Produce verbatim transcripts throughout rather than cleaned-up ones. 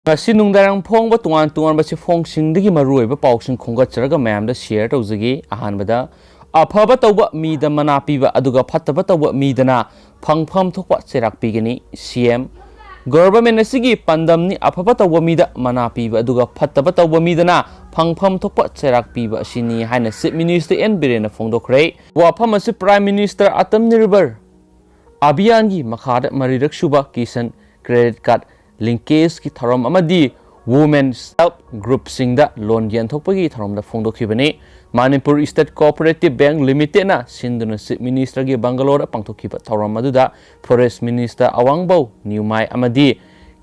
ꯉꯁꯤ ꯅꯨꯡꯗꯥꯡ ꯐꯣꯡꯕ ꯇꯣꯉꯥꯟ ꯇꯣꯉꯥꯟꯕ ꯆꯦꯐꯣꯡꯁꯤꯡꯗꯒꯤ ꯃꯔꯨꯑꯣꯏꯕ ꯄꯥꯎꯁꯤꯡ ꯈꯣꯝꯒꯠꯆꯔꯒ ꯃꯌꯥꯝꯗ ꯁꯤꯌꯔ ꯇꯧꯖꯒꯦ꯫ ꯑꯍꯥꯟꯕꯗ, ꯑꯐꯕ ꯇꯧꯕ ꯃꯤꯗ ꯃꯅꯥ ꯄꯤꯕ, ꯑꯗꯨꯒ ꯐꯠꯇꯕ ꯇꯧꯕ ꯃꯤꯗꯅ ꯐꯪꯐꯝ ꯊꯣꯛꯄ ꯆꯩꯔꯥꯛ ꯄꯤꯒꯅꯤ꯫ ꯁꯤ ꯑꯦꯝ, ꯒꯣꯚꯔꯟꯃꯦꯟꯠ ꯑꯁꯤꯒꯤ ꯄꯥꯟꯗꯝꯅꯤ ꯑꯐꯕ ꯇꯧꯕ ꯃꯤꯗ ꯃꯅꯥ ꯄꯤꯕ, ꯑꯗꯨꯒ ꯐꯠꯇꯕ ꯇꯧꯕ ꯃꯤꯗꯅ ꯐꯪꯐꯝ ꯊꯣꯛꯄ ꯆꯩꯔꯥꯛ ꯄꯤꯕ ꯑꯁꯤꯅꯤ ꯍꯥꯏꯅ ꯆꯤꯐ ꯃꯤꯅꯤꯁꯇꯔ ꯑꯦꯟ ꯕꯤꯔꯦꯟꯅ ꯐꯣꯡꯗꯣꯛꯈ꯭ꯔꯦ꯫ ꯋꯥꯐꯝ ꯑꯁꯤ ꯄ꯭ꯔꯥꯏꯝ ꯃꯤꯅꯤꯁꯇꯔ ꯑꯇꯝ ꯅꯤꯔꯚꯔ ꯑꯚꯤꯌꯥꯟꯒꯤ ꯃꯈꯥꯗ ꯃꯔꯤꯔꯛ ꯁꯨꯕ ꯀꯤꯁꯟ ꯀ꯭ꯔꯦꯗꯤꯠ ꯀꯥꯔꯗ ꯂꯤꯡꯀꯦꯖꯀꯤ ꯊꯧꯔꯝ ꯑꯃꯗꯤ ꯋꯨꯃꯦꯟ ꯁꯦꯜꯐ ꯒ꯭ꯔꯨꯞꯁꯤꯡꯗ ꯂꯣꯟ ꯌꯦꯟꯊꯣꯛꯄꯒꯤ ꯊꯧꯔꯝꯗ ꯐꯣꯡꯗꯣꯛꯈꯤꯕꯅꯤ꯫ ꯃꯅꯤꯄꯨꯔ ꯏꯁꯇꯦꯠ ꯀꯣꯑꯣꯄꯔꯦꯇꯤꯚ ꯕꯦꯡꯛ ꯂꯤꯃꯤꯇꯦꯠꯅ ꯁꯤꯟꯗꯨꯅ ꯆꯤꯐ ꯃꯤꯅꯤꯁꯇꯔꯒꯤ ꯕꯪꯒꯂꯣꯗ ꯄꯥꯡꯊꯣꯛꯈꯤꯕ ꯊꯧꯔꯝ ꯑꯗꯨꯗ ꯐꯣꯔꯦꯁ ꯃꯤꯅꯤꯁꯇꯔ ꯑꯋꯥꯡꯕꯧ ꯅ꯭ꯌꯨꯃꯥꯏ ꯑꯃꯗꯤ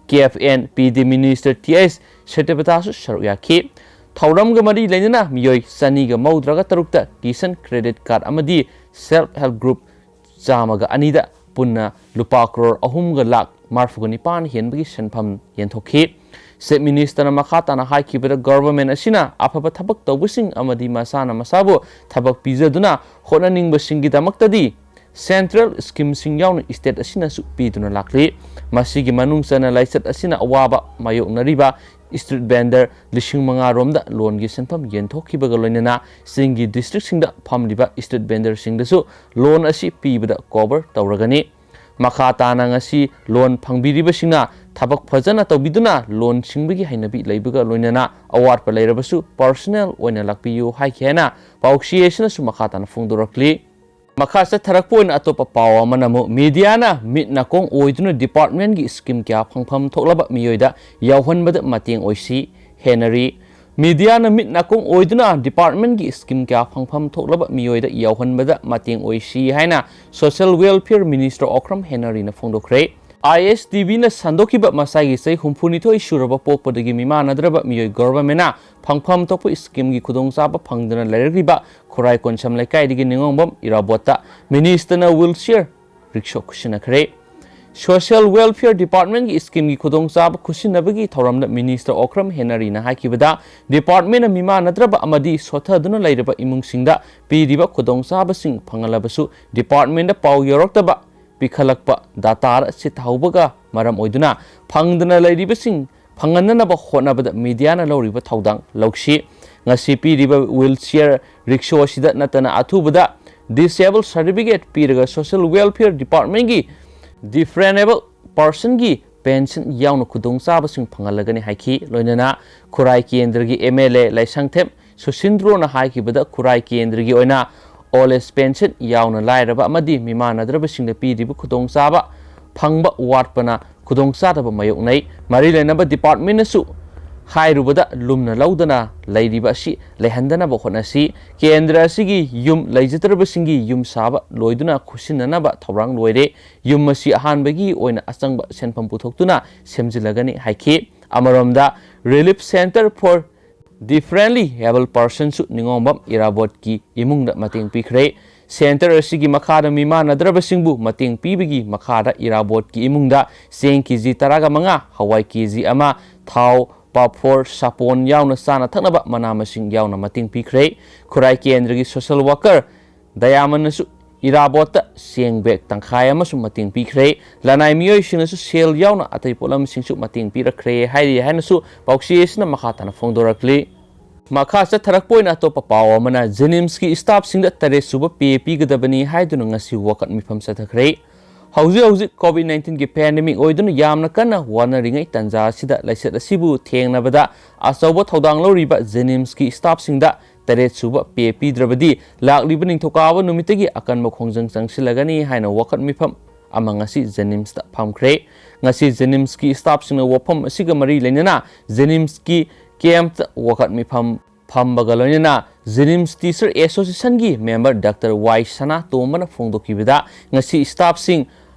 ꯀꯦ ꯑꯦꯐ ꯑꯦꯟ ꯄꯤ ꯗꯤ ꯃꯤꯅꯤꯁꯇꯔ ꯇꯤ ꯑꯩꯆ ꯁꯇ꯭ꯌꯕ꯭ꯔꯇꯥꯁꯨ ꯁꯔꯨꯛ ꯌꯥꯈꯤ꯫ ꯊꯧꯔꯝꯒ ꯃꯔꯤ ꯂꯩꯅꯅ ꯃꯤꯑꯣꯏ ꯆꯅꯤꯒ ꯃꯧꯗ꯭ꯔꯥꯒ ꯇꯔꯨꯛꯇ ꯀꯤꯁꯟ ꯀ꯭ꯔꯦꯗꯤꯠ ꯀꯥꯔꯗ ꯑꯃꯗꯤ ꯁꯦꯜꯐ ꯍꯦꯜꯞ ꯒ꯭ꯔꯨꯞ ꯆꯥꯝꯃꯒ ꯑꯅꯤꯗ ꯄꯨꯟꯅ ꯂꯨꯄꯥ ꯀ꯭ꯔꯣꯔ ꯑꯍꯨꯝꯒ ꯂꯥꯈ ꯃꯔꯤꯐꯨꯒ ꯅꯤꯄꯥꯟ ꯍꯦꯟꯕꯒꯤ ꯁꯦꯟꯐꯝ ꯌꯦꯟꯊꯣꯛꯈꯤ꯫ ꯆꯤꯐ ꯃꯤꯅꯤꯁꯇꯔꯅ ꯃꯈꯥ ꯇꯥꯅ ꯍꯥꯏꯈꯤꯕꯗ, ꯒꯚꯔꯟꯃꯦꯟꯠ ꯑꯁꯤꯅ ꯑꯐꯕ ꯊꯕꯛ ꯇꯧꯕꯁꯤꯡ ꯑꯃꯗꯤ ꯃꯁꯥꯅ ꯃꯁꯥꯕꯨ ꯊꯕꯛ ꯄꯤꯖꯗꯨꯅ ꯍꯣꯠꯅꯅꯤꯡꯕꯁꯤꯡꯒꯤꯗꯃꯛꯇꯗꯤ ꯁꯦꯟꯇ꯭ꯔꯦꯜ ꯁ꯭ꯀꯤꯝꯁꯤꯡ ꯌꯥꯎꯅ ꯏꯁꯇꯦꯠ ꯑꯁꯤꯅꯁꯨ ꯄꯤꯗꯨꯅ ꯂꯥꯛꯂꯤ꯫ ꯃꯁꯤꯒꯤ ꯃꯅꯨꯡ ꯆꯟꯅ ꯂꯥꯏꯆꯠ ꯑꯁꯤꯅ ꯑꯋꯥꯕ ꯃꯥꯌꯣꯛꯅꯔꯤꯕ ꯏꯁꯇ꯭ꯔꯤꯠ ꯚꯦꯟꯗꯔ ꯂꯤꯁꯤꯡ ꯃꯉꯥ ꯔꯣꯝꯗ ꯂꯣꯟꯒꯤ ꯁꯦꯟꯐꯝ ꯌꯦꯟꯊꯣꯛꯈꯤꯕꯒ ꯂꯣꯏꯅꯅ ꯆꯤꯡꯒꯤ ꯗꯤꯁꯇ꯭ꯔꯤꯛꯁꯤꯡꯗ ꯐꯝꯂꯤꯕ ꯏꯁꯇ꯭ꯔꯤꯠ ꯚꯦꯟꯗꯔꯁꯤꯡꯗꯁꯨ ꯂꯣꯟ ꯑꯁꯤ ꯄꯤꯕꯗ ꯀꯣꯚꯔ ꯇꯧꯔꯒꯅꯤ꯫ ꯃꯈꯥ ꯇꯥꯅ ꯉꯁꯤ ꯂꯣꯟ ꯐꯪꯕꯤꯔꯤꯕꯁꯤꯡꯅ ꯊꯕꯛ ꯐꯖꯅ ꯇꯧꯕꯤꯗꯨꯅ ꯂꯣꯟ ꯁꯤꯡꯕꯒꯤ ꯍꯩꯅꯕꯤ ꯂꯩꯕꯒ ꯂꯣꯏꯅꯅ ꯑꯋꯥꯠꯄ ꯂꯩꯔꯕꯁꯨ ꯄꯔꯁꯅꯦꯜ ꯑꯣꯏꯅ ꯂꯥꯛꯄꯤꯌꯨ ꯍꯥꯏꯈꯤ ꯍꯥꯏꯅ ꯄꯥꯎꯆꯦ ꯑꯁꯤꯅꯁꯨ ꯃꯈꯥ ꯇꯥꯅ ꯐꯣꯡꯗꯣꯔꯛꯂꯤ꯫ ꯃꯈꯥ ꯆꯠꯊꯔꯛꯄ ꯑꯣꯏꯅ ꯑꯇꯣꯞꯄ ꯄꯥꯎ ꯑꯃꯅ ꯑꯃꯨꯛ ꯃꯤꯗꯤꯌꯥꯅ ꯃꯤꯠ ꯅꯥꯀꯣꯡ ꯑꯣꯏꯗꯨꯅ ꯗꯤꯄꯥꯔꯠꯃꯦꯟꯒꯤ ꯁ꯭ꯀꯤꯝ ꯀꯌꯥ ꯐꯪꯐꯝ ꯊꯣꯛꯂꯕ ꯃꯤꯑꯣꯏꯗ ꯌꯧꯍꯟꯕꯗ ꯃꯇꯦꯡ ꯑꯣꯏꯁꯤ ꯍꯦꯟꯅꯔꯤ꯫ ꯃꯤꯗꯤꯌꯥꯅ ꯃꯤꯠ ꯅꯥꯀꯣꯡ ꯑꯣꯏꯗꯨꯅ ꯗꯤꯄꯥꯔꯠꯃꯦꯟꯒꯤ ꯁ꯭ꯀꯤꯝ ꯀꯌꯥ ꯐꯪꯐꯝ ꯊꯣꯛꯂꯕ ꯃꯤꯑꯣꯏꯗ ꯌꯧꯍꯟꯕꯗ ꯃꯇꯦꯡ ꯑꯣꯏꯁꯤ ꯍꯥꯏꯅ ꯁꯣꯁꯤꯌꯦꯜ ꯋꯦꯜꯐꯤꯌꯔ ꯃꯤꯅꯤꯁꯇꯔ ꯑꯣꯀ꯭ꯔꯝ ꯍꯦꯟꯅꯔꯤꯅ ꯐꯣꯡꯗꯣꯛꯈ꯭ꯔꯦ꯫ ꯑꯥꯏ ꯑꯦꯁ ꯇꯤ ꯚꯤꯅ ꯁꯟꯗꯣꯛꯈꯤꯕ ꯃꯁꯥꯒꯤ ꯆꯍꯤ ꯍꯨꯝꯐꯨꯅꯤꯊꯣꯏ ꯁꯨꯔꯕ ꯄꯣꯛꯄꯗꯒꯤ ꯃꯤꯃꯥꯟꯅꯗ꯭ꯔꯕ ꯃꯤꯑꯣꯏ ꯒꯣꯚꯔꯟꯃꯦꯟꯠꯅ ꯐꯪꯐꯝ ꯊꯣꯛꯄ ꯁ꯭ꯀꯤꯝꯒꯤ ꯈꯨꯗꯣꯡꯆꯥꯕ ꯐꯪꯗꯅ ꯂꯩꯔꯛꯂꯤꯕ ꯈꯨꯔꯥꯏ ꯀꯣꯟꯁꯝ ꯂꯩꯀꯥꯏꯗꯒꯤ ꯅꯤꯉꯣꯝꯕꯝ ꯏꯔꯥꯕꯣꯠꯇ ꯃꯤꯅꯤꯁꯇꯔꯅ ꯋꯤꯜꯆꯤꯌꯔ ꯔꯤꯛꯁꯣ ꯈꯨꯠꯁꯤꯟꯅꯈ꯭ꯔꯦ꯫ ꯁꯣꯁꯤꯌꯦꯜ ꯋꯦꯜꯐꯤꯌꯔ ꯗꯤꯄꯥꯔꯠꯃꯦꯟꯒꯤ ꯁ꯭ꯀꯤꯝꯒꯤ ꯈꯨꯗꯣꯡꯆꯥꯕ ꯈꯨꯠꯁꯤꯟꯅꯕꯒꯤ ꯊꯧꯔꯝꯗ ꯃꯤꯅꯤꯁꯇꯔ ꯑꯣꯀ꯭ꯔꯝ ꯍꯦꯅꯔꯤꯅ ꯍꯥꯏꯈꯤꯕꯗ, ꯗꯤꯄꯥꯔꯠꯃꯦꯟꯅ ꯃꯤꯃꯥꯟꯅꯗ꯭ꯔꯕ ꯑꯃꯗꯤ ꯁꯣꯊꯗꯨꯅ ꯂꯩꯔꯕ ꯏꯃꯨꯡꯁꯤꯡꯗ ꯄꯤꯔꯤꯕ ꯈꯨꯗꯣꯡꯆꯥꯕꯁꯤꯡ ꯐꯪꯍꯜꯂꯕꯁꯨ ꯗꯤꯄꯥꯔꯠꯃꯦꯟꯗ ꯄꯥꯎ ꯌꯧꯔꯛꯇꯕ ꯄꯤꯈꯠꯂꯛꯄ ꯗꯥꯇꯥꯗ ꯆꯤꯠꯊꯍꯧꯕꯒ ꯃꯔꯝ ꯑꯣꯏꯗꯨꯅ ꯐꯪꯗꯅ ꯂꯩꯔꯤꯕꯁꯤꯡ ꯐꯪꯍꯟꯅꯅꯕ ꯍꯣꯠꯅꯕꯗ ꯃꯤꯗꯤꯌꯥꯅ ꯂꯧꯔꯤꯕ ꯊꯧꯗꯥꯡ ꯂꯧꯁꯤ꯫ ꯉꯁꯤ ꯄꯤꯔꯤꯕ ꯋꯤꯜ ꯆꯤꯌꯔ ꯔꯤꯛꯁꯣ ꯑꯁꯤꯗ ꯅꯠꯇꯅ ꯑꯊꯨꯕꯗ ꯗꯤꯁꯑꯦꯕꯜ ꯁꯥꯔꯇꯤꯐꯤꯀꯦꯠ ꯄꯤꯔꯒ ꯁꯣꯁꯤꯌꯦꯜ ꯋꯦꯜꯐꯤꯌꯔ ꯗꯤꯄꯥꯔꯠꯃꯦꯟꯒꯤ ꯗꯤꯐ꯭ꯔꯦꯟꯑꯦꯕꯜ ꯄꯥꯔꯁꯟꯒꯤ ꯄꯦꯟꯁꯟ ꯌꯥꯎꯅ ꯈꯨꯗꯣꯡꯆꯥꯕꯁꯤꯡ ꯐꯪꯍꯜꯂꯒꯅꯤ ꯍꯥꯏꯈꯤ꯫ ꯂꯣꯏꯅꯅ ꯈꯨꯔꯥꯏ ꯀꯦꯟꯗ꯭ꯔꯒꯤ ꯑꯦꯝ ꯑꯦꯜ ꯑꯦ ꯂꯥꯏꯁꯪꯊꯦꯝ ꯁꯨꯁꯤꯟꯗ꯭ꯔꯣꯅ ꯍꯥꯏꯈꯤꯕꯗ, ꯈꯨꯔꯥꯏ ꯀꯦꯟꯗ꯭ꯔꯒꯤ ꯑꯣꯏꯅ ꯑꯣꯜ ꯑꯦꯖ ꯄꯦꯟꯁꯟ ꯌꯥꯎꯅ ꯂꯥꯏꯔꯕ ꯑꯃꯗꯤ ꯃꯤꯃꯥꯟꯅꯗ꯭ꯔꯕꯁꯤꯡꯗ ꯄꯤꯔꯤꯕ ꯈꯨꯗꯣꯡꯆꯥꯕ ꯐꯪꯕ ꯋꯥꯠꯄꯅ ꯈꯨꯗꯣꯡꯆꯥꯗꯕ ꯃꯥꯌꯣꯛꯅꯩ꯫ ꯃꯔꯤ ꯂꯩꯅꯕ ꯗꯤꯄꯥꯔꯠꯃꯦꯟꯅꯁꯨ ꯍꯥꯏꯔꯨꯕꯗ ꯂꯨꯝꯅ ꯂꯧꯗꯅ ꯂꯩꯔꯤꯕ ꯑꯁꯤ ꯂꯩꯍꯟꯗꯅꯕ ꯍꯣꯠꯅꯁꯤ꯫ ꯀꯦꯟꯗ꯭ꯔ ꯑꯁꯤꯒꯤ ꯌꯨꯝ ꯂꯩꯖꯗ꯭ꯔꯕꯁꯤꯡꯒꯤ ꯌꯨꯝ ꯁꯥꯕ ꯂꯣꯏꯗꯨꯅ ꯈꯨꯠꯁꯤꯟꯅꯅꯕ ꯊꯧꯔꯥꯡ ꯂꯣꯏꯔꯦ꯫ ꯌꯨꯝ ꯑꯁꯤ ꯑꯍꯥꯟꯕꯒꯤ ꯑꯣꯏꯅ ꯑꯆꯪꯕ ꯁꯦꯟꯐꯝ ꯄꯨꯊꯣꯛꯇꯨꯅ ꯁꯦꯝꯖꯤꯜꯂꯒꯅꯤ ꯍꯥꯏꯈꯤ꯫ ꯑꯃꯔꯣꯝꯗ, Relief Centre for Differently Abled Personsꯁꯨ ꯅꯤꯉꯣꯝꯕꯝ ꯏꯔꯥꯕꯣꯠꯀꯤ ꯏꯃꯨꯡꯗ ꯃꯇꯦꯡ ꯄꯤꯈ꯭ꯔꯦ꯫ ꯁꯦꯟꯇꯔ ꯑꯁꯤꯒꯤ ꯃꯈꯥꯗ ꯃꯤꯃꯥꯟꯅꯗ꯭ꯔꯕꯁꯤꯡꯕꯨ ꯃꯇꯦꯡ ꯄꯤꯕꯒꯤ ꯃꯈꯥꯗ ꯏꯔꯥꯕꯣꯠꯀꯤ ꯏꯃꯨꯡꯗ ꯆꯦꯡ ꯀꯦ ꯖꯤ ꯇꯔꯥꯒ ꯃꯉꯥ, ꯍꯋꯥꯏ ꯀꯦ ꯖꯤ ꯑꯃ, ꯊꯥꯎ, ꯄꯥꯐꯣꯔ, ꯁꯥꯄꯣꯟ ꯌꯥꯎꯅ ꯆꯥꯅ ꯊꯛꯅꯕ ꯃꯅꯥ ꯃꯁꯤꯡ ꯌꯥꯎꯅ ꯃꯇꯦꯡ ꯄꯤꯈ꯭ꯔꯦ꯫ ꯈꯨꯔꯥꯏ ꯀꯦꯟꯗ꯭ꯔꯒꯤ ꯁꯣꯁꯦꯜ ꯋꯥꯀꯔ ꯗꯌꯥꯃꯟꯅꯁꯨ ꯏꯔꯥꯕꯣꯠꯇ ꯆꯦꯡ ꯕꯦꯒ ꯇꯪꯈꯥꯏ ꯑꯃꯁꯨ ꯃꯇꯦꯡ ꯄꯤꯈ꯭ꯔꯦ꯫ ꯂꯅꯥꯏ ꯃꯤꯑꯣꯏꯁꯤꯡꯅꯁꯨ ꯁꯦꯜ ꯌꯥꯎꯅ ꯑꯇꯩ ꯄꯣꯠꯂꯝꯁꯤꯡꯁꯨ ꯃꯇꯦꯡ ꯄꯤꯔꯛꯈ꯭ꯔꯦ ꯍꯥꯏꯔꯤ ꯍꯥꯏꯅꯁꯨ ꯄꯥꯎꯆꯦ ꯑꯁꯤꯅ ꯃꯈꯥ ꯇꯥꯅ ꯐꯣꯡꯗꯣꯔꯛꯂꯤ꯫ ꯃꯈꯥ ꯆꯠꯊꯔꯛꯄ ꯑꯣꯏꯅ ꯑꯇꯣꯞꯄ ꯄꯥꯎ ꯑꯃꯅ, ꯖꯦꯅꯤꯝꯁꯀꯤ ꯁ꯭ꯇꯥꯐꯁꯤꯡꯗ ꯇꯔꯦꯠ ꯁꯨꯕ ꯄꯦ ꯄꯤꯒꯗꯕꯅꯤ ꯍꯥꯏꯗꯨꯅ ꯉꯁꯤ ꯋꯥꯀꯠ ꯃꯤꯐꯝ ꯆꯠꯊꯈ꯭ꯔꯦ꯫ ꯍꯧꯖꯤꯛ ꯍꯧꯖꯤꯛ ꯀꯣꯚꯤꯗ ꯅꯥꯏꯟꯇꯤꯟꯒꯤ ꯄꯦꯟꯗꯦꯃꯤꯛ ꯑꯣꯏꯗꯨꯅ ꯌꯥꯝꯅ ꯀꯟꯅ ꯋꯥꯅꯔꯤꯉꯩ ꯇꯥꯟꯖꯥ ꯑꯁꯤꯗ ꯂꯥꯏꯆꯠ ꯑꯁꯤꯕꯨ ꯊꯦꯡꯅꯕꯗ ꯑꯆꯧꯕ ꯊꯧꯗꯥꯡ ꯂꯧꯔꯤꯕ ꯖꯦꯅꯤꯝꯁꯀꯤ ꯁ꯭ꯇꯥꯐꯁꯤꯡꯗ ꯇꯔꯦꯠ ꯁꯨꯕ ꯄꯦ ꯄꯤꯗ꯭ꯔꯕꯗꯤ ꯂꯥꯛꯂꯤꯕ ꯅꯤꯡꯊꯧꯀꯥꯕ ꯅꯨꯃꯤꯠꯇꯒꯤ ꯑꯀꯟꯕ ꯈꯣꯡꯖꯪ ꯆꯪꯁꯤꯜꯂꯒꯅꯤ ꯍꯥꯏꯅ ꯋꯥꯀꯠ ꯃꯤꯐꯝ ꯑꯃ ꯉꯁꯤ ꯖꯦꯅꯤꯝꯁꯇ ꯐꯝꯈ꯭ꯔꯦ꯫ ꯉꯁꯤ ꯖꯦꯅꯤꯝꯁꯀꯤ ꯁ꯭ꯇꯥꯐꯁꯤꯡꯅ ꯋꯥꯐꯝ ꯑꯁꯤꯒ ꯃꯔꯤ ꯂꯩꯅꯅ ꯖꯦꯅꯤꯝꯁꯀꯤ ꯀꯦꯝꯞꯇ ꯋꯥꯀꯠ ꯃꯤꯐꯝ ꯐꯝꯕꯒ ꯂꯣꯏꯅꯅ ꯖꯦꯅꯤꯝꯁ ꯇꯤꯆꯔ ꯑꯦꯁꯣꯁꯤꯌꯦꯁꯟꯒꯤ ꯃꯦꯝꯕꯔ ꯗꯥꯛꯇꯔ ꯋꯥꯏ ꯁꯅꯥꯇꯣꯝꯕꯅ ꯐꯣꯡꯗꯣꯛꯈꯤꯕꯗ, ꯉꯁꯤ ꯁ꯭ꯇꯥꯐꯁꯤꯡ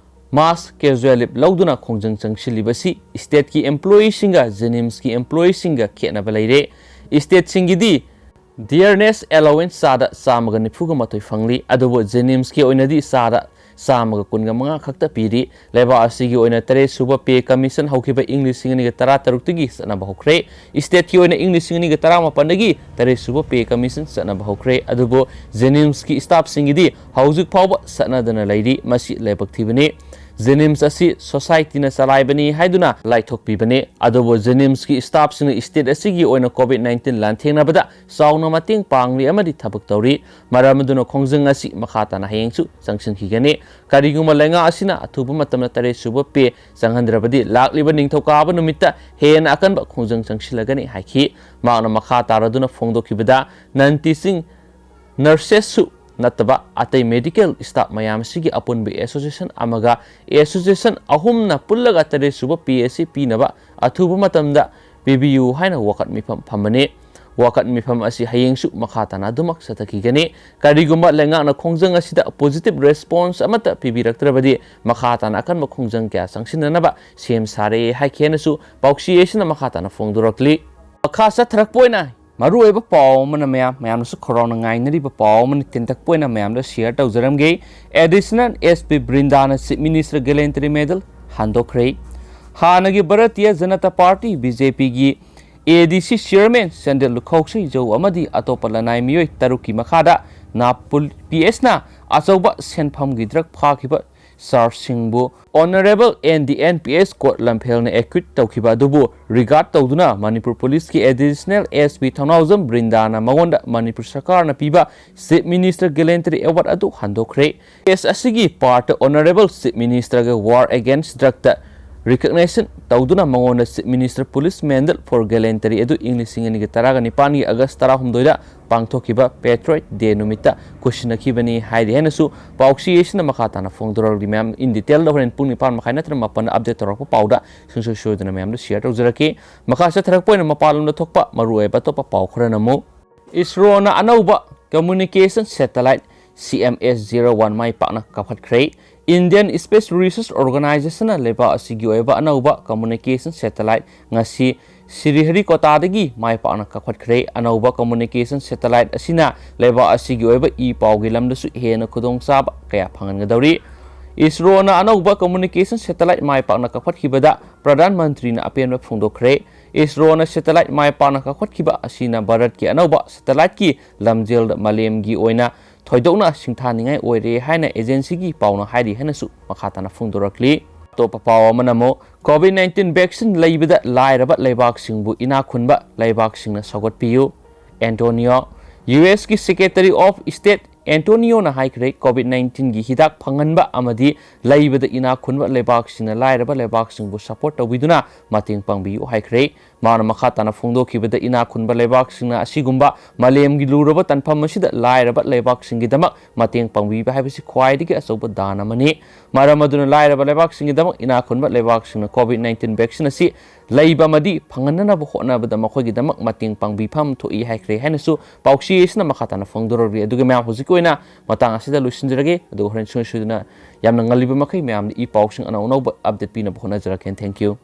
ꯃꯥꯁ ꯀꯦꯖꯨꯑꯦꯜ ꯂꯤꯞ ꯂꯧꯗꯨꯅ ꯈꯣꯡꯖꯪ ꯆꯪꯁꯤꯜꯂꯤꯕꯁꯤ ꯁ꯭ꯇꯦꯠꯀꯤ ꯑꯦꯝꯄ꯭ꯂꯣꯌꯤꯁꯤꯡꯒ ꯖꯦꯅꯤꯝꯁꯀꯤ ꯑꯦꯝꯄ꯭ꯂꯣꯌꯤꯁꯤꯡꯒ ꯈꯦꯠꯅꯕ ꯂꯩꯔꯦ꯫ ꯁ꯭ꯇꯦꯠꯁꯤꯡꯒꯤꯗꯤ ꯗꯤꯌꯔꯅꯦꯁ ꯑꯦꯂꯥꯎꯋꯦꯟꯁ ꯆꯥꯗ ꯆꯥꯝꯃꯒ ꯅꯤꯐꯨꯒ ꯃꯥꯊꯣꯏ ꯐꯪꯂꯤ, ꯑꯗꯨꯕꯨ ꯖꯦꯅꯤꯝꯁꯀꯤ ꯑꯣꯏꯅꯗꯤ ꯆꯥꯗ ꯆꯥꯝꯃꯒ ꯀꯨꯟꯒ ꯃꯉꯥ ꯈꯛꯇ ꯄꯤꯔꯤ꯫ ꯂꯩꯕꯥꯛ ꯑꯁꯤꯒꯤ ꯑꯣꯏꯅ ꯇꯔꯦꯠ ꯁꯨꯕ ꯄꯦ ꯀꯃꯤꯁꯟ ꯍꯧꯈꯤꯕ ꯏꯪ ꯂꯤꯁꯤꯡ ꯑꯅꯤꯒ ꯇꯔꯥ ꯇꯔꯨꯛꯇꯒꯤ ꯆꯠꯅꯕ ꯍꯧꯈ꯭ꯔꯦ꯫ ꯁ꯭ꯇꯦꯠꯀꯤ ꯑꯣꯏꯅ ꯏꯪ ꯂꯤꯁꯤꯡ ꯑꯅꯤꯒ ꯇꯔꯥ ꯃꯥꯄꯟꯗꯒꯤ ꯇꯔꯦꯠ ꯁꯨꯕ ꯄꯦ ꯀꯃꯤꯁꯟ ꯆꯠꯅꯕ ꯍꯧꯈ꯭ꯔꯦ, ꯑꯗꯨꯕꯨ ꯖꯦꯅꯤꯝꯁꯀꯤ ꯁ꯭ꯇꯥꯐꯁꯤꯡꯒꯤꯗꯤ ꯍꯧꯖꯤꯛ ꯐꯥꯎꯕ ꯆꯠꯅꯗꯅ ꯂꯩꯔꯤ꯫ ꯃꯁꯤ ꯂꯥꯏꯕꯛ ꯊꯤꯕꯅꯤ꯫ ꯖꯦꯅꯤꯝꯁ ꯑꯁꯤ ꯁꯣꯁꯥꯏꯇꯤꯅ ꯆꯂꯥꯏꯕꯅꯤ ꯍꯥꯏꯗꯨꯅ ꯂꯥꯏꯊꯣꯛꯄꯤꯕꯅꯤ꯫ ꯑꯗꯨꯕꯨ ꯖꯦꯅꯤꯝꯁꯀꯤ ꯁ꯭ꯇꯥꯐꯁꯤꯡꯅ ꯁ꯭ꯇꯦꯠ ꯑꯁꯤꯒꯤ ꯑꯣꯏꯅ ꯀꯣꯚꯤꯗ ꯅꯥꯏꯟꯇꯤꯟ ꯂꯥꯟꯊꯦꯡꯅꯕꯗ ꯆꯥꯎꯅ ꯃꯇꯦꯡ ꯄꯥꯡꯂꯤ ꯑꯃꯗꯤ ꯊꯕꯛ ꯇꯧꯔꯤ꯫ ꯃꯔꯝ ꯑꯗꯨꯅ ꯈꯣꯡꯖꯪ ꯑꯁꯤ ꯃꯈꯥ ꯇꯥꯅ ꯍꯌꯦꯡꯁꯨ ꯆꯪꯁꯤꯟꯈꯤꯒꯅꯤ꯫ ꯀꯔꯤꯒꯨꯝꯕ ꯂꯩꯉꯥꯛ ꯑꯁꯤꯅ ꯑꯊꯨꯕ ꯃꯇꯝꯗ ꯇꯔꯦꯠ ꯁꯨꯕ ꯄꯦ ꯆꯪꯍꯟꯗ꯭ꯔꯕꯗꯤ ꯂꯥꯛꯂꯤꯕ ꯅꯤꯡꯊꯧꯀꯥꯕ ꯅꯨꯃꯤꯠꯇ ꯍꯦꯟꯅ ꯑꯀꯟꯕ ꯈꯣꯡꯖꯪ ꯆꯪꯁꯤꯜꯂꯒꯅꯤ ꯍꯥꯏꯈꯤ꯫ ꯃꯍꯥꯛꯅ ꯃꯈꯥ ꯇꯥꯔꯗꯨꯅ ꯐꯣꯡꯗꯣꯛꯈꯤꯕꯗ, ꯅꯟ ꯇꯤꯆꯤꯡ ꯅꯔꯁꯦꯁꯁꯨ ꯅꯠꯇꯕ ꯑꯇꯩ ꯃꯦꯗꯤꯀꯦꯜ ꯁ꯭ꯇꯥꯐ ꯃꯌꯥꯝ ꯑꯁꯤꯒꯤ ꯑꯄꯨꯟꯕ ꯑꯦꯁꯣꯁꯤꯌꯦꯁꯟ ꯑꯃꯒ ꯑꯦꯁꯣꯁꯤꯌꯦꯁꯟ ꯑꯍꯨꯝꯅ ꯄꯨꯜꯂꯒ ꯇꯔꯦꯠ ꯁꯨꯕ ꯄꯦ ꯑꯁꯤ ꯄꯤꯅꯕ ꯑꯊꯨꯕ ꯃꯇꯝꯗ ꯄꯤꯕꯤꯌꯨ ꯍꯥꯏꯅ ꯋꯥꯀꯠ ꯃꯤꯐꯝ ꯐꯝꯕꯅꯤ꯫ ꯋꯥꯀꯠ ꯃꯤꯐꯝ ꯑꯁꯤ ꯍꯌꯦꯡꯁꯨ ꯃꯈꯥ ꯇꯥꯅ ꯑꯗꯨꯃꯛ ꯆꯠꯊꯈꯤꯒꯅꯤ꯫ ꯀꯔꯤꯒꯨꯝꯕ ꯂꯩꯉꯥꯛꯅ ꯈꯣꯡꯖꯪ ꯑꯁꯤꯗ ꯄꯣꯖꯤꯇꯤꯚ ꯔꯦꯁꯄꯣꯟꯁ ꯑꯃꯠꯇ ꯄꯤꯕꯤꯔꯛꯇ꯭ꯔꯕꯗꯤ ꯃꯈꯥ ꯇꯥꯅ ꯑꯀꯟꯕ ꯈꯣꯡꯖꯪ ꯀꯌꯥ ꯆꯪꯁꯤꯟꯅꯅꯕ ꯁꯦꯝ ꯁꯥꯔꯦ ꯍꯥꯏꯈꯤ ꯍꯥꯏꯅꯁꯨ ꯄꯥꯎꯆꯦ ꯑꯁꯤꯅ ꯃꯈꯥ ꯇꯥꯅ ꯐꯣꯡꯗꯣꯔꯛꯂꯤ꯫ ꯃꯈꯥ ꯆꯠꯊꯔꯛꯄ ꯑꯣꯏꯅ ꯃꯔꯨꯑꯣꯏꯕ ꯄꯥꯎ ꯑꯃꯅ ꯃꯌꯥꯝ, ꯃꯌꯥꯝꯅꯁꯨ ꯈꯧꯔꯥꯡꯅ ꯉꯥꯏꯅꯔꯤꯕ ꯄꯥꯎ ꯑꯃꯅ ꯇꯦꯟꯇꯛꯄ ꯑꯣꯏꯅ ꯃꯌꯥꯝꯗ ꯁꯤꯌꯔ ꯇꯧꯖꯔꯝꯒꯦ꯫ ꯑꯦꯗꯤꯁꯅꯦꯜ ꯑꯦꯁ ꯄꯤ ꯕ꯭ꯔꯤꯟꯗꯥꯅ ꯆꯤꯐ ꯃꯤꯅꯤꯁꯇꯔ ꯒꯦꯂꯦꯟꯇꯔꯤ ꯃꯦꯗꯜ ꯍꯟꯗꯣꯛꯈ꯭ꯔꯦ꯫ ꯍꯥꯟꯅꯒꯤ Bharatiya Janata party, B J ꯄꯤꯒꯤ ꯑꯦ ꯗꯤ ꯁꯤ ꯆꯤꯌꯔꯃꯦꯟ ꯆꯥꯟꯗꯤꯜ ꯂꯨꯈꯧ ꯁꯩꯖꯧ ꯑꯃꯗꯤ ꯑꯇꯣꯞꯄ ꯂꯅꯥꯏ ꯃꯤꯑꯣꯏ ꯇꯔꯨꯛꯀꯤ ꯃꯈꯥꯗ ꯅꯥꯄꯨꯜ ꯄꯤ ꯑꯦꯁꯅ ꯑꯆꯧꯕ ꯁꯦꯟꯐꯝꯒꯤ ꯗ꯭ꯔꯒ ꯐꯥꯈꯤꯕ ꯆꯥꯔꯖꯁꯤꯡꯕꯨ honourable N D P S ꯑꯦꯁ ꯀꯣꯔꯠ ꯂꯝꯐꯦꯜꯅ ꯑꯦꯀ꯭ꯌꯨꯠ ꯇꯧꯈꯤꯕ ꯑꯗꯨꯕꯨ ꯔꯤꯒꯥꯔꯗ ꯇꯧꯗꯨꯅ ꯃꯅꯤꯄꯨꯔ ꯄꯨꯂꯤꯁꯀꯤ ꯑꯦꯗꯤꯁꯅꯦꯜ ꯑꯦꯁ ꯄꯤ ꯊꯧꯅꯥꯎꯖꯝ ꯕ꯭ꯔꯤꯟꯗꯥꯅ ꯃꯉꯣꯟꯗ ꯃꯅꯤꯄꯨꯔ ꯁꯔꯀꯥꯔꯅ ꯄꯤꯕ ꯆꯤꯐ ꯃꯤꯅꯤꯁꯇꯔ ꯒꯦꯂꯦꯟꯇꯔꯤ ꯑꯦꯋꯥꯔꯗ ꯑꯗꯨ ꯍꯟꯗꯣꯛꯈ꯭ꯔꯦ꯫ ꯀꯦꯁ ꯑꯁꯤꯒꯤ ꯄꯥꯔꯠꯇ ꯑꯣꯅꯔꯦꯕꯜ ꯆꯤꯐ ꯃꯤꯅꯤꯁꯇꯔꯒ ꯋꯥꯔ ꯑꯦꯒꯦꯟꯁ ꯗ꯭ꯔꯒꯇ ꯔꯤꯀꯛꯅꯦꯁꯟ ꯇꯧꯗꯨꯅ ꯃꯉꯣꯟꯗ chief minister police medal for gallantry ꯑꯗꯨ ꯏꯪ ꯂꯤꯁꯤꯡ ꯑꯅꯤꯒ ꯇꯔꯥꯒ ꯅꯤꯄꯥꯟꯒꯤ ꯑꯥꯒꯁ ꯇꯔꯥꯍꯨꯝꯗꯣꯏꯗ ꯄꯥꯡꯊꯣꯛꯈꯤꯕ ꯄꯦꯇ꯭ꯔꯣꯏꯠ ꯗꯦ ꯅꯨꯃꯤꯠꯇ ꯈꯨꯠꯁꯤꯟꯅꯈꯤꯕꯅꯤ ꯍꯥꯏꯔꯤ ꯍꯥꯏꯅꯁꯨ ꯄꯥꯎꯆꯦ ꯑꯁꯤꯅ ꯃꯈꯥ ꯇꯥꯅ ꯐꯣꯡꯗꯣꯔꯛꯂꯤ꯫ ꯃꯌꯥꯝ, in detail ꯗ ꯍꯣꯔꯦꯟ ꯄꯨꯡ ꯅꯤꯄꯥꯟ ꯃꯈꯥꯏ ꯅꯠꯇ꯭ꯔꯒ ꯃꯥꯄꯟꯗ ꯑꯞꯗꯦꯠ ꯇꯧꯔꯛꯄ ꯄꯥꯎꯗ ꯁꯨꯡꯁꯣꯏ ꯁꯣꯏꯗꯅ ꯃꯌꯥꯝꯗ ꯁꯤꯌꯔ ꯇꯧꯖꯔꯛꯀꯦ꯫ ꯃꯈꯥ ꯆꯠꯊꯔꯛꯄ ꯑꯣꯏꯅ ꯃꯄꯥꯟ ꯂꯝꯗ ꯊꯣꯛꯄ ꯃꯔꯨꯑꯣꯏꯕ ꯑꯇꯣꯞꯄ ꯄꯥꯎ ꯈꯔꯅ ꯑꯃꯨꯛ, ꯏꯁꯔꯣꯅ ꯑꯅꯧꯕ ꯀꯝꯃ꯭ꯌꯨꯅꯤꯀꯦꯁꯟ ꯁꯦꯇꯦꯂꯥꯏꯠ ꯁꯤ ꯑꯦꯝ ꯑꯦꯁ ꯖꯤꯔꯣ ꯋꯥꯟ ꯃꯥꯏ ꯄꯥꯛꯅ ꯀꯥꯞꯈꯠꯈ꯭ꯔꯦ꯫ ꯏꯟꯗꯤꯌꯟ ꯁ꯭ꯄꯦꯁ ꯔꯤꯁꯔꯁ ꯑꯣꯔꯒꯅꯥꯏꯖꯦꯁꯟꯅ ꯂꯩꯕꯥꯛ ꯑꯁꯤꯒꯤ ꯑꯣꯏꯕ ꯑꯅꯧꯕ ꯀꯝꯃ꯭ꯌꯨꯅꯤꯀꯦꯁꯟ ꯁꯦꯇꯦꯂꯥꯏꯠ ꯉꯁꯤ ꯁ꯭ꯔꯤꯍꯔꯤꯀꯣꯇꯥꯗꯒꯤ ꯃꯥꯏ ꯄꯥꯛꯅ ꯀꯥꯞꯈꯠꯈ꯭ꯔꯦ꯫ ꯑꯅꯧꯕ ꯀꯝꯃ꯭ꯌꯨꯅꯤꯀꯦꯁꯟ ꯁꯦꯇꯦꯂꯥꯏꯠ ꯑꯁꯤꯅ ꯂꯩꯕꯥꯛ ꯑꯁꯤꯒꯤ ꯑꯣꯏꯕ ꯏ ꯄꯥꯎꯒꯤ ꯂꯝꯗꯁꯨ ꯍꯦꯟꯅ ꯈꯨꯗꯣꯡꯆꯥꯕ ꯀꯌꯥ ꯐꯪꯍꯟꯒꯗꯧꯔꯤ꯫ ꯏꯁꯔꯣꯅ ꯑꯅꯧꯕ ꯀꯝꯃ꯭ꯌꯨꯅꯤꯀꯦꯁꯟ ꯁꯦꯇꯦꯂꯥꯏꯠ ꯃꯥꯏ ꯄꯥꯛꯅ ꯀꯥꯞꯈꯠꯈꯤꯕꯗ ꯄ꯭ꯔꯙꯥꯟ ꯃꯟꯇ꯭ꯔꯤꯅ ꯑꯄꯦꯟꯕ ꯐꯣꯡꯗꯣꯛꯈ꯭ꯔꯦ꯫ ꯏꯁꯔꯣꯅ ꯁꯦꯇꯦꯂꯥꯏꯠ ꯃꯥꯏ ꯄꯥꯛꯅ ꯀꯥꯞꯈꯠꯈꯤꯕ ꯑꯁꯤꯅ ꯚꯥꯔꯠꯀꯤ ꯑꯅꯧꯕ ꯁꯦꯇꯦꯂꯥꯏꯠꯀꯤ ꯂꯝꯖꯦꯜꯗ ꯃꯥꯂꯦꯝꯒꯤ ꯑꯣꯏꯅ ꯊꯣꯏꯗꯣꯛꯅ ꯁꯤꯡꯊꯥꯅꯤꯡꯉꯥꯏ ꯑꯣꯏꯔꯦ ꯍꯥꯏꯅ agencyꯒꯤ ꯄꯥꯎꯅ ꯍꯥꯏꯔꯤ ꯍꯥꯏꯅꯁꯨ ꯃꯈꯥ ꯇꯥꯅ ꯐꯣꯡꯗꯣꯔꯛꯂꯤ꯫ ꯑꯇꯣꯞꯄ ꯄꯥꯎ ꯑꯃꯅ ꯑꯃꯨꯛ COVID nineteen vaccine ꯂꯩꯕꯗ ꯂꯥꯏꯔꯕ ꯂꯩꯕꯥꯛꯁꯤꯡꯕꯨ ꯏꯅꯥꯛ ꯈꯨꯟꯕ ꯂꯩꯕꯥꯛꯁꯤꯡꯅ ꯁꯧꯒꯠꯄꯤꯌꯨ꯫ ꯑꯦꯟꯇꯣꯅꯤꯌꯣ, USꯀꯤ Secretary of State ꯑꯦꯟꯇꯣꯅꯤꯌꯣꯅ ꯍꯥꯏꯈ꯭ꯔꯦ, COVID nineteenꯒꯤ ꯍꯤꯗꯥꯛ ꯐꯪꯍꯟꯕ ꯑꯃꯗꯤ ꯂꯩꯕꯗ ꯏꯅꯥꯛ ꯈꯨꯟꯕ ꯂꯩꯕꯥꯛꯁꯤꯡꯅ ꯂꯥꯏꯔꯕ ꯂꯩꯕꯥꯛꯁꯤꯡꯕꯨ support ꯇꯧꯕꯤꯗꯨꯅ ꯃꯇꯦꯡ ꯄꯥꯡꯕꯤꯌꯨ ꯍꯥꯏꯈ꯭ꯔꯦ꯫ ꯃꯥꯅ ꯃꯈꯥ ꯇꯥꯅ ꯐꯣꯡꯗꯣꯛꯈꯤꯕꯗ, ꯏꯅꯥꯛ ꯈꯨꯟꯕ ꯂꯩꯕꯥꯛꯁꯤꯡꯅ ꯑꯁꯤꯒꯨꯝꯕ ꯃꯥꯂꯦꯝꯒꯤ ꯂꯨꯔꯕ ꯇꯥꯟꯐꯝ ꯑꯁꯤꯗ ꯂꯥꯏꯔꯕ ꯂꯩꯕꯥꯛꯁꯤꯡꯒꯤꯗꯃꯛ ꯃꯇꯦꯡ ꯄꯥꯡꯕꯤꯕ ꯍꯥꯏꯕꯁꯤ ꯈ꯭ꯋꯥꯏꯗꯒꯤ ꯑꯆꯧꯕ ꯗꯥꯟ ꯑꯃꯅꯤ꯫ ꯃꯔꯝ ꯑꯗꯨꯅ ꯂꯥꯏꯔꯕ ꯂꯩꯕꯥꯛꯁꯤꯡꯒꯤꯗꯃꯛ ꯏꯅꯥꯛ ꯈꯨꯟꯕ ꯂꯩꯕꯥꯛꯁꯤꯡꯅ COVID nineteen vaccine ꯑꯁꯤ ꯂꯩꯕ ꯑꯃꯗꯤ ꯐꯪꯍꯟꯅꯅꯕ ꯍꯣꯠꯅꯕꯗ ꯃꯈꯣꯏꯒꯤꯗꯃꯛ ꯃꯇꯦꯡ ꯄꯥꯡꯕꯤꯐꯝ ꯊꯣꯛꯏ ꯍꯥꯏꯈ꯭ꯔꯦ ꯍꯥꯏꯅꯁꯨ ꯄꯥꯎꯆꯦ ꯑꯁꯤꯅ ꯃꯈꯥ ꯇꯥꯅ ꯐꯣꯡꯗꯣꯔꯛꯂꯤ꯫ ꯑꯗꯨꯒ ꯃꯌꯥꯝ, ꯍꯧꯖꯤꯛꯀꯤ ꯑꯣꯏꯅ ꯃꯇꯥꯡ ꯑꯁꯤꯗ ꯂꯣꯏꯁꯤꯟꯖꯔꯒꯦ꯫ ꯑꯗꯨꯒ ꯍꯣꯔꯦꯟ ꯁꯨꯡꯁꯣꯏ ꯁꯣꯏꯗꯅ ꯌꯥꯝꯅ ꯉꯜꯂꯤꯕ ꯃꯈꯩ ꯃꯌꯥꯝꯗ ꯏ ꯄꯥꯎꯁꯤꯡ ꯑꯅꯧ ꯑꯅꯧꯕ update ꯄꯤꯅꯕ ꯍꯣꯠꯅꯖꯔꯛꯀꯦ꯫ Thank you꯫